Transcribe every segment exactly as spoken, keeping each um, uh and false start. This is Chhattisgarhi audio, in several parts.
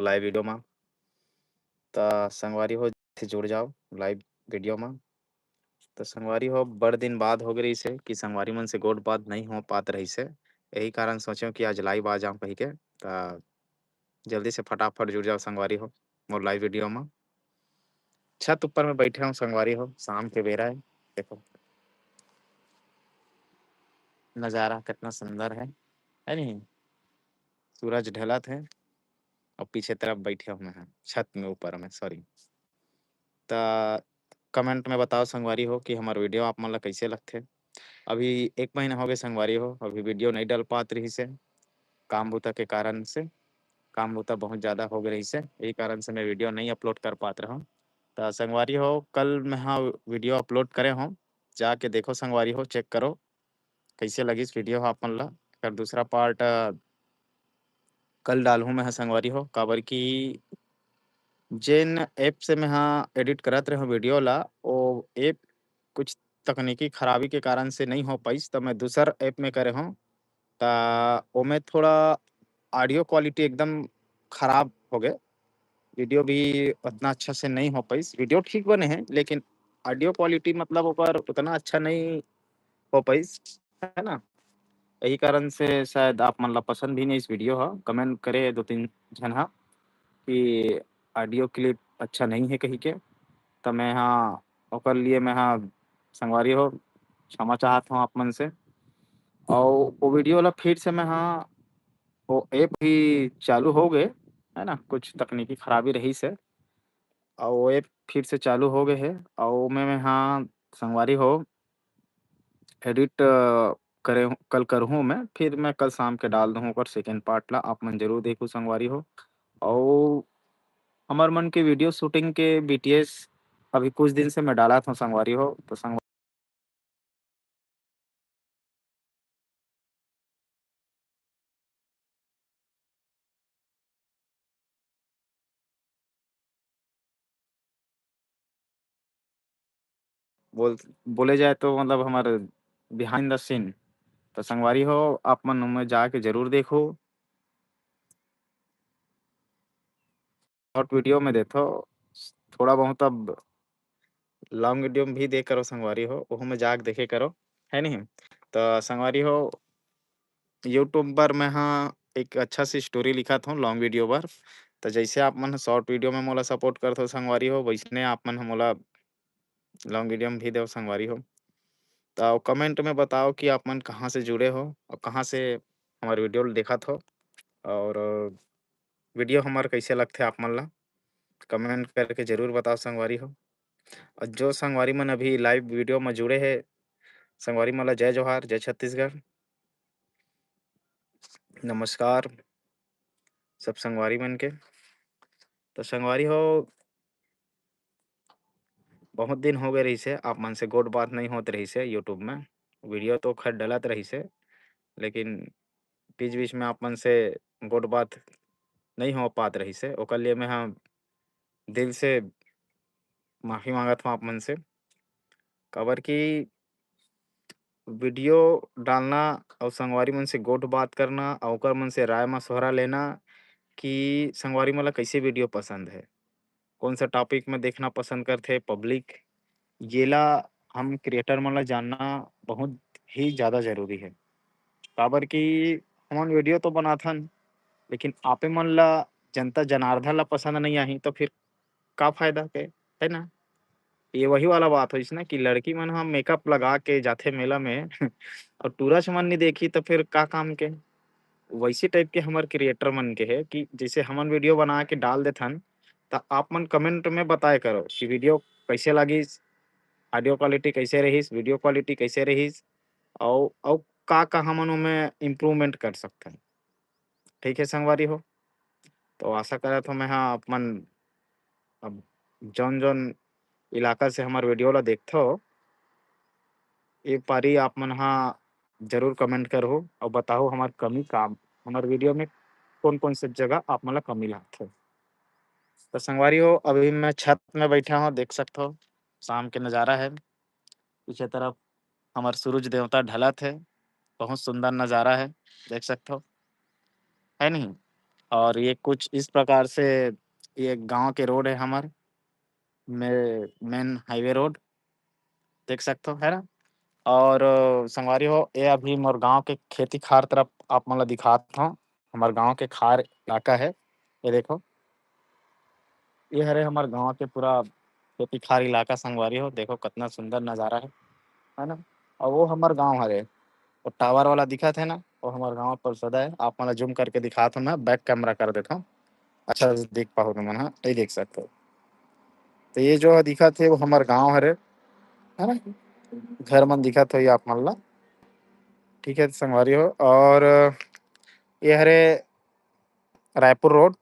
लाइव वीडियो मा। त संगवारी हो, जुड़ जाओ लाइव वीडियो मा। त संगवारी हो, बड़ दिन बाद हो गे रहिस हे कि संगवारी मन से गोठ बात नहीं हो पात रहिस हे, यही कारण सोचेंव कि आज लाइव आ जाऊं कहिके। त जल्दी से फटाफट जुड़ जाओ संगवारी हो मोर लाइव वीडियो मा। छत ऊपर में बैठे हूँ संगवारी हो, शाम के बेरा है। देखो नजारा कितना सुंदर है, है नहीं? सूरज ढलत है और पीछे तरफ बैठे हुए हैं छत में, ऊपर में, सॉरी। त कमेंट में बताओ संगवारी हो कि हमार वीडियो आप मन ला कैसे लगथे। अभी एक महीना हो गए संगवारी हो, अभी वीडियो नहीं डाल पात रहिस हे काम बुता के कारण से। काम बुता बहुत ज़्यादा हो गए रहिस हे, यही कारण से मैं वीडियो नहीं अपलोड कर पात रहूँ। त संगवारी हो, कल मैं हा वीडियो अपलोड करे हूँ, जाके देखो संगवारी हो, चेक करो कैसे लगिस वीडियो ह आप मन ला। एकर दूसरा पार्ट कल डालहूँ मैं ह संगवारी हो, काबर कि जेन ऐप से मैं ह एडिट करत रहे हूँ वीडियो ला, वो ऐप कुछ तकनीकी खराबी के कारण से नहीं हो पाइस, त मैं दूसर ऐप में करे हूँ। त ओमे थोड़ा ऑडियो क्वालिटी एकदम खराब हो गए, वीडियो भी उतना अच्छा से नहीं हो पाइस। वीडियो ठीक बने है, लेकिन ऑडियो क्वालिटी मतलब ओकर उतना अच्छा नहीं हो पाइस, है ना? यही कारण से शायद आप मन ला पसंद भी नहीं इस वीडियो ह। कमेंट करे दो तीन झन ह कि ऑडियो क्लिप अच्छा नहीं है कही के, त मैं हा ओकर लिए मैं हा संगवारी हो क्षमा चाहत हूँ आप मन से। और वो वीडियो ला फिर से मैं हा, वो ऐप भी चालू हो गए, है ना, कुछ तकनीकी खराबी रहिस हे, और वो ऐप फिर से चालू हो गए है, और मैं, मैं हा संगवारी हो एडिट करे हूँ, कल करहूँ मैं, फिर मैं कल शाम के डाल दूँ ओकर सेकंड पार्ट ला, आप मन जरूर देखू संगवारी हो। और हमर मन के वीडियो शूटिंग के बीटीएस अभी कुछ दिन से मैं डालत हूँ संगवारी हो, तो संगवारी बोल, बोले जाए तो मतलब हमारे बिहाइंड द सीन। तो संगवारी हो, आप मन ओमे जाके जरूर देखो। शॉर्ट वीडियो में देखो, थोड़ा बहुत अब लॉन्ग वीडियो में भी देख करो संगवारी हो, ओहू में जाके देखे करो, है नहीं? तो संगवारी हो, यूट्यूब पर मैं हा एक अच्छा सी स्टोरी लिखत हूँ लॉन्ग वीडियो बर। तो जैसे आप मन शॉर्ट वीडियो में मोला सपोर्ट करत हो संगवारी हो, वैसने आप मन ह मोला लॉन्ग वीडियो में भी देव संगवारी हो। तो कमेंट में बताओ कि आप मन कहाँ से जुड़े हो और कहाँ से हमारे वीडियो ल देखत हो, और वीडियो हमार कैसे लगथे आप मन ला, कमेंट करके जरूर बताओ संगवारी हो। और जो संगवारी मन अभी लाइव वीडियो में जुड़े हैं, संगवारी मन ला जय जोहार, जय छत्तीसगढ़, नमस्कार सब संगवारी मन के। तो संगवारी हो, बहुत दिन हो गए रहिस हे, आप मन से गोठ बात नहीं होत रहिस हे यूट्यूब में। वीडियो तो खैर डलत रहिस हे, लेकिन बीच-बीच में आप मन से गोठ बात नहीं हो पात रहिस हे, ओकर लिए मैं ह दिल से माफी मांगत हूँ आप मन से। काबर कि वीडियो डालना अउ संगवारी मन से गोठ बात करना अउ ओकर मन से राय मशवरा लेना कि संगवारी मन ला कैसे वीडियो पसंद है, कौन सा टॉपिक में देखना पसंद करथे पब्लिक, येला हम क्रिएटर मन ला जानना बहुत ही ज़्यादा ज़रूरी है। काबर कि हमन वीडियो तो बनाथन, लेकिन आपे मन ला, जनता जनार्दन ला पसंद नहीं आही, तो फिर का फायदा के, है ना? ये वही वाला बात होइस ना कि लड़की मन ह मेकअप लगा के जाथे मेला में और टूरा मन नहीं देखी, तो फिर का काम के? वैसे टाइप के हमर क्रिएटर मन के है कि जैसे हमन वीडियो बना के डाल देथन, त आप मन कमेंट में बताए करो कि वीडियो कैसे लगिस, ऑडियो क्वालिटी कैसे रहिस, वीडियो क्वालिटी कैसे रहिस, अउ, अउ का, का हमन ओमे इम्प्रूवमेंट कर सकथन। ठीक है संगवारी हो, तो आशा करत हो मैं हा आप मन अब जौन, जौन इलाका से हमर वीडियो ला देखथो, ए पारी आप मन हा जरूर कमेंट करहू अउ बताहू हमर कमी का, हमर वीडियो में कौन, कौन से जगह आप मन ला कमी लागथे। तो संगवारी हो, अभी मैं छत में बैठा हूँ, देख सकथो शाम के नज़ारा है। पीछे तरफ हमर सूरज देवता ढलत है, बहुत सुंदर नज़ारा है, देख सकथो, है नहीं? और ये कुछ इस प्रकार से ये गांव के रोड है हमर, मे-, मेन हाईवे रोड, देख सकथो, है ना। और अ, संगवारी हो, ये अभी मोर गांव के खेती खार तरफ आप मन ला दिखात हूँ। हमार गांव के खार इलाका है, ये देखो, ये हरे हमार गांव के पूरा खेती खार इलाका। संगवारी हो, देखो कितना सुंदर नजारा है, है ना। और वो हमार गांव हरे, वो टावर वाला दिखत है ना, वो हमार गांव परसदा है। आप मन ला जूम करके दिखात हूँ मैं, बैक कैमरा कर देता हूँ, अच्छा से देख पाहू तुमन हा, नहीं देख सकते। तो ये जो दिखत है वो हमार गांव हरे, है ना, घर मन दिखत होही आप मन ला। ठीक है संगवारी हो, और ये हरे रायपुर रोड,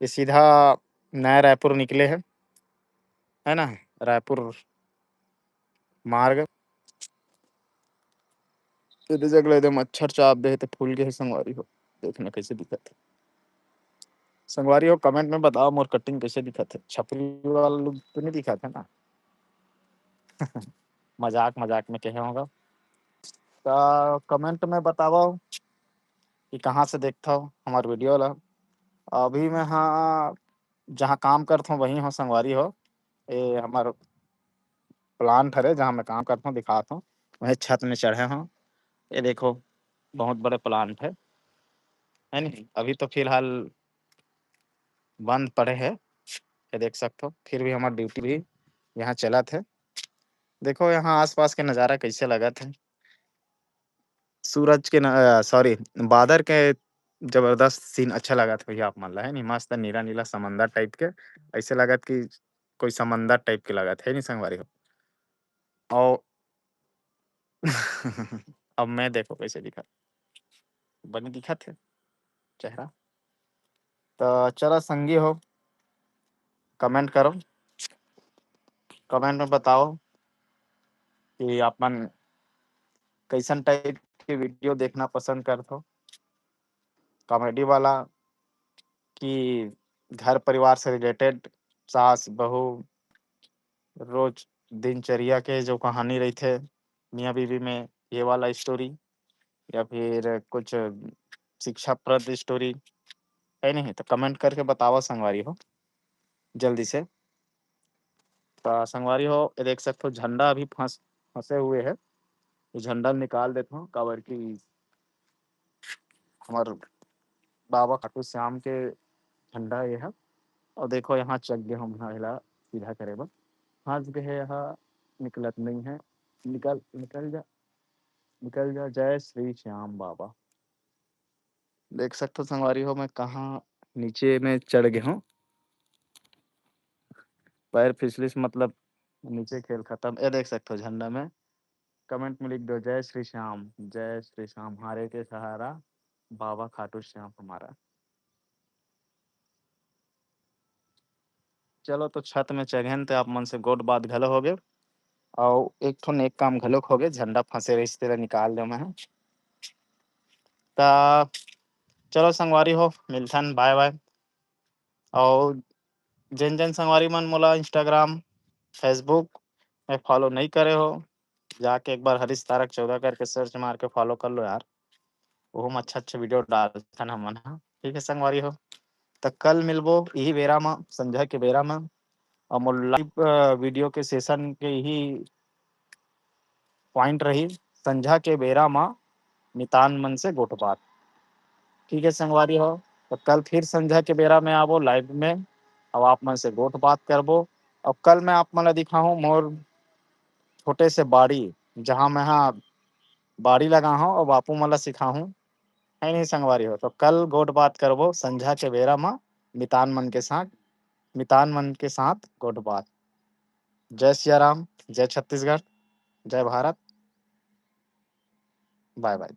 ये सीधा नया रायपुर निकले है, है ना, रायपुर मार्ग। एदे जग ले दे मच्छर चाप दे हे, ते फूल गे हे संगवारी हो। देखना कैसे दिखत हे। संगवारी हो, कमेंट में बताओ मोर कटिंग कैसे दिखत हे। छपरी वाला लुक तो नहीं दिखत हे ना? मजाक, मजाक में कहे होगा। तो कमेंट में बताओ कि कहाँ से देखथव हमार वीडियो ला। अभी मैं हाँ जहाँ काम करथों वहीं हो संगवारी हो। ये हमार प्लांट हरे जहाँ मैं काम करथों, दिखात हूँ। वहीं छत में चढ़े हों। ये देखो, बहुत बड़े प्लांट है, है नहीं? अभी तो फिलहाल बंद पड़े है, ये देख सकथो, फिर भी हमार ड्यूटी भी यहाँ चलत है। देखो यहाँ आसपास के नज़ारा कैसे लगत है, सूरज के न-, अ, सॉरी, बादर के जबरदस्त सीन अच्छा लगत होही आप मन ला, है नहीं? मस्त नीला-नीला समंदर टाइप के, ऐसे लगत कि कोई समंदर टाइप के लगत है, नहीं संगवारी हो? और अब मैं देखो कैसे दिखत, बने दिखत है चेहरा। तो चलो संगी हो, कमेंट करो, कमेंट में बताओ कि आप मन कैसन टाइप के वीडियो देखना पसंद करथो, कॉमेडी वाला कि घर परिवार से रिलेटेड, सास बहू रोज दिनचर्या के जो कहानी रहिथे मियाँ बीवी में, ये वाला स्टोरी या फिर कुछ शिक्षाप्रद स्टोरी, है नहीं? तो कमेंट करके बतावा संगवारी हो जल्दी से। तो संगवारी हो, ये देख सकते हो झंडा अभी फंस फंसे हुए है, तो झंडा निकाल देता हूँ, काबर कि हमार बाबा खाटू श्याम के झंडा ये है। और देखो यहाँ चक गे हम एला सीधा करे बर, फंस गए है यहाँ, निकलत नहीं है। निकल, निकल जा, निकल जा। जय श्री श्याम बाबा। देख सकते हो संगवारी हो, मैं कहाँ नीचे में चढ़ गया हूँ, पैर फिसलिस, मतलब नीचे खेल खत्म। ये देख सकते हो झंडा में, कमेंट में लिख दो, जय श्री श्याम, जय श्री श्याम, हारे के सहारा बाबा खाटू श्याम हमारा। चलो तो छत में चघेन ते आप मन से गोठ बात घलो होगे, अउ एक ठो नेक काम घलो होगे, झंडा फंसे रहिस तेला निकाल दे मैं। ता चलो संगवारी हो, मिलथन, बाय बाय। अउ जेन जेन संगवारी मन मोला Instagram, Facebook में फॉलो नहीं करे हो, जाके एक बार हरीश तारक चौदह करके सर्च मार के फॉलो कर लो यार, ओहू में अच्छा अच्छा वीडियो डालथन हमन ह। ठीक है संगवारी हो, त कल मिलबो इही बेरा म, संझा के बेरा म, अउ मोर लाइव वीडियो के सेशन के इही पॉइंट रही, संझा के बेरा म मितान मन से गोठ बात। ठीक है संगवारी हो, तो कल फिर संझा के बेरा में आबो लाइव में, अब आप मन से गोठ बात करबो। और कल मैं आप मन ला दिखाहूँ मोर छोटे से बाड़ी, जहाँ मैं हा बाड़ी लगाहूँ और बापू मन ला सिखाहूँ, है नहीं संगवारी हो? तो कल गोठ बात करबो संझा के बेरा म मितान मन के साथ, मितान मन के साथ गोठ बात। जय सिया राम, जय छत्तीसगढ़, जय भारत, बाय बाय।